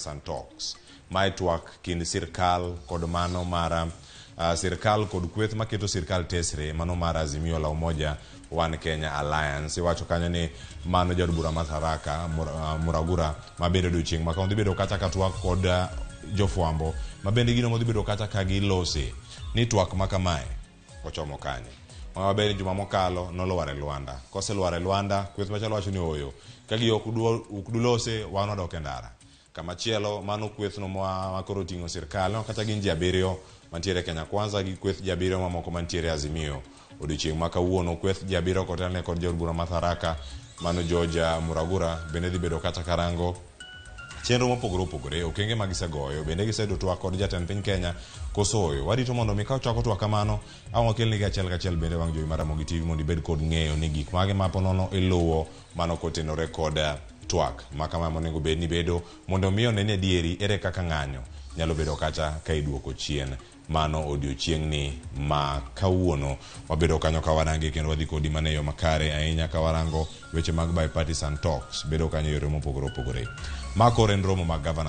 Bipartisan Talks. Mae twak kind sirkal kod mano mar sirkal kod kweth maketo sirkal tesre, mano mar Azimio la Umoja One Kenya Alliance. Iwacho kanyo ni mano jaod bura ma Tharaka Muragura mabende odiochieng' ma kawuono dhi bedo kacha ka twak kod jofwambo mabende gino modhi bedo kacha ka gilose ni twak ma kamae ochomo kanye. Wang'e maber ni juma mokalo nolwar e lwanda. Koselwar e lwanda, kweth machalo wacho ni ooyo. Ka gi ok dulose, wan wadok e ndara. Kamachielo, mano kwethno ma koro oting'o sirkal, no kata gin ji abiriyo mantiere Kenya Kwanza gi kweth ji abiriyo mamoko mantiere Azimio. Odiochieng' ma kawuono, kweth ji abiriyo kotelne kod jaod bura ma Tharaka, mano George Muragura, bende dhi bedo kacha karango chenro mopogore opogore, okenge ma gisegoyo, bende giseyudo twak kod jatend piny Kenya koso ooyo. Warito mondo mi ka ochako twak kamano, ang' wakelnigi achiel kachiel bende wang' jowi mar Ramogi TV mondo ibed kod ng'eyo ni gik mage ma ponono iluwo mano kotenore kod twak ma kama monego bed ni bedo mondo mi one ni adieri ere kaka ng'anyo nyalo bedo kacha ka iduoko chien mano odiochieng'ni ma kawuono. Wabedo kanyo ka warangi kendo wadhi kodi mana e yo makare ahinya ka warango weche mag bipartisan talks bedo kanyo e yore mopogore opogore. Ma koro en romo mag governors.